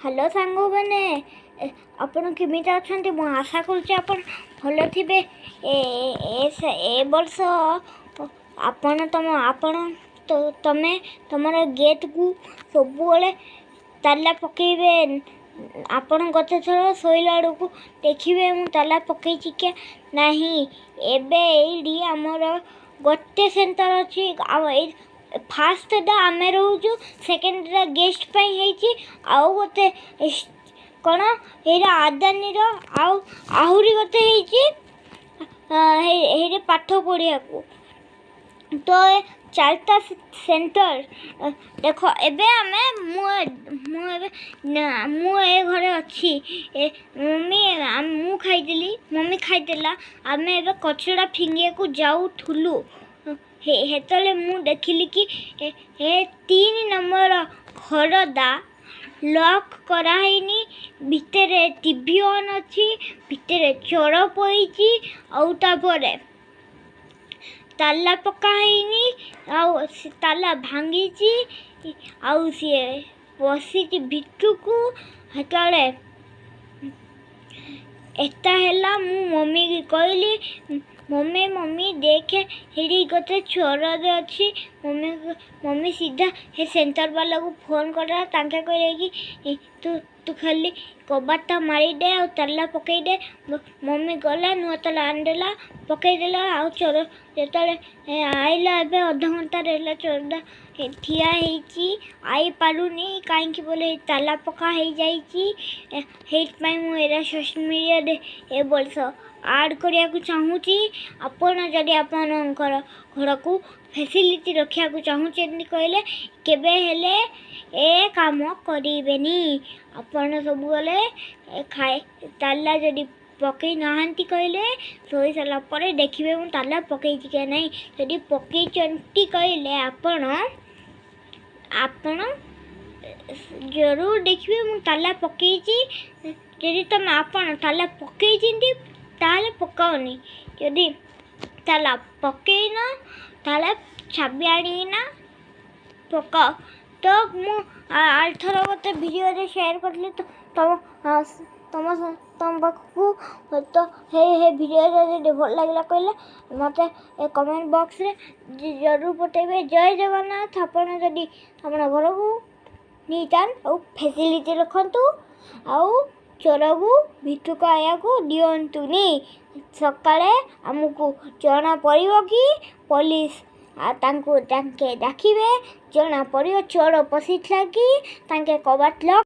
Hello ସାଙ୍ଗମାନେ, ଆପଣ କେମିତି ଅଛନ୍ତି? ମୁଁ ଆଶା କରୁଛି ଆପଣ ଭଲ ଥିବେ। ଏ ଏ ବର୍ଷ ଆପଣ ତମ ଆପଣ ତମେ ତମର ଗେଟ୍କୁ ସବୁବେଳେ ତାଲା ପକେଇବେ। ଆପଣ ଗତ ଥର ଶୋଇଲା ବେଳକୁ ଦେଖିବେ ମୁଁ ତାଲା ପକେଇଛି କି ନାହିଁ। ଏବେ ଏଇଠି ଆମର ଗୋଟେ ସେଣ୍ଟର ଅଛି। ଆଉ ଏଇ ଫାର୍ଷ୍ଟଟା ଆମେ ରହୁଛୁ, ସେକେଣ୍ଡଟା ଗେଷ୍ଟ ପାଇଁ ହେଇଛି, ଆଉ ଗୋଟେ କ'ଣ ଏଇଟା ଆଦାନୀର, ଆଉ ଆହୁରି ଗୋଟେ ହେଇଛି ହେଇଠି ପାଠ ପଢ଼ିବାକୁ। ତ ଏ ଚାରିଟା ସେଣ୍ଟର ଦେଖ। ଏବେ ଆମେ ମୁଁ ମୁଁ ଏବେ ମୁଁ ଏ ଘରେ ଅଛି। ଏ ମମି, ମୁଁ ଖାଇଦେଲି, ମମି ଖାଇଦେଲା। ଆମେ ଏବେ କଚଡ଼ା ଫିଙ୍ଗିବାକୁ ଯାଉଥିଲୁ, ହେତେବେଳେ ମୁଁ ଦେଖିଲି କି ଏ 3 ନମ୍ବର ଘରଟା ଲକ୍ କରାହେଇନି, ଭିତରେ ଟିଭି ଅନ୍ ଅଛି, ଭିତରେ ଚୋର ପଇଛି। ଆଉ ତାପରେ ତାଲା ପକା ହେଇନି, ଆଉ ସେ ତାଲା ଭାଙ୍ଗିଛି, ଆଉ ସିଏ ପଶିଛି ଭିତରକୁ। ସେତେବେଳେ ଏଟା ହେଲା, ମୁଁ ମମିକି କହିଲି, "ମମି, ମମି, ଦେଖେ, ସେଇଠି ଗୋଟେ ଚୋରରେ ଅଛି।" ମମି ମମି ସିଧା ସେ ସେଣ୍ଟର ବାଲାକୁ ଫୋନ୍ କଲା। ତାଙ୍କେ କହିଲେ କି ତୁ ତୁ ଖାଲି କବାଟଟା ମାରିଦେ ଆଉ ତାଲା ପକେଇଦେ। ମମି ଗଲା, ନୂଆ ତାଲା ଆଣିଦେଲା, ପକେଇଦେଲା। ଆଉ ଚୋର ଯେତେବେଳେ ଆଇଲା, ଏବେ ଅଧଘଣ୍ଟାରେ ହେଲା, ଚୋରଟା ଠିଆ ହେଇଛି, ଆଇପାରୁନି। କାହିଁକି ବୋଲେ ତାଲା ପକା ହେଇଯାଇଛି। ସେଇଥିପାଇଁ ମୁଁ ଏଇଟା ସୋସିଆଲ ମିଡ଼ିଆରେ ଏ ବର୍ଷ ଆଡ଼୍ କରିବାକୁ ଚାହୁଁଛି। ଆପଣ ଯଦି ଆପଣଙ୍କର ଘରକୁ ଫେସିଲିଟି ରଖିବାକୁ ଚାହୁଁଛନ୍ତି କହିଲେ କେବେ ହେଲେ ଏ କାମ କରିବେନି। ଆପଣ ସବୁବେଳେ ଖାଏ ତାଲା ଯଦି ପକେଇ ନାହାନ୍ତି କହିଲେ ଶୋଇ ସାରିଲା ପରେ ଦେଖିବେ ମୁଁ ତାଲା ପକେଇଛି କି ନାହିଁ। ଯଦି ପକେଇଛନ୍ତି କହିଲେ ଆପଣ ଆପଣ ଜରୁର ଦେଖିବେ ମୁଁ ତାଲା ପକେଇଛି। ଯଦି ତମେ ଆପଣ ତାଲା ପକେଇଛନ୍ତି, ତାହେଲେ ପକାଅନି। ଯଦି ତାଲା ପକେଇନ, ତାହେଲେ ଚାବି ଆଣିକିନା ପକାଅ। ତ ମୁଁ ଆରଥର ଗୋଟେ ଭିଡ଼ିଓରେ ସେୟାର କରିଥିଲି, ତ ତମ ତମ ତମ ପାଖକୁ ତ ହେ ଭିଡ଼ିଓରେ ଯଦି ଭଲ ଲାଗିଲା କହିଲେ ମୋତେ ଏ କମେଣ୍ଟ ବକ୍ସରେ ଜରୁର ପଠେଇବେ। ଜୟ ଜଗନ୍ନାଥ। ଆପଣ ଯଦି ଆପଣ ଘରକୁ ନିଟ୍ ଆଣ୍ଡ ଆଉ ଫେସିଲିଟି ରଖନ୍ତୁ, ଆଉ ଚୋରକୁ ଭିତରକୁ ଆଇବାକୁ ଦିଅନ୍ତୁନି। ସକାଳେ ଆମକୁ ଜଣା ପଡ଼ିବ କି ପୋଲିସ ତାଙ୍କୁ ତାଙ୍କେ ଡାକିବେ, ଜଣା ପଡ଼ିବ ଚୋର ପଶିଥିଲା କି ତାଙ୍କେ କବାଟ ଲକ୍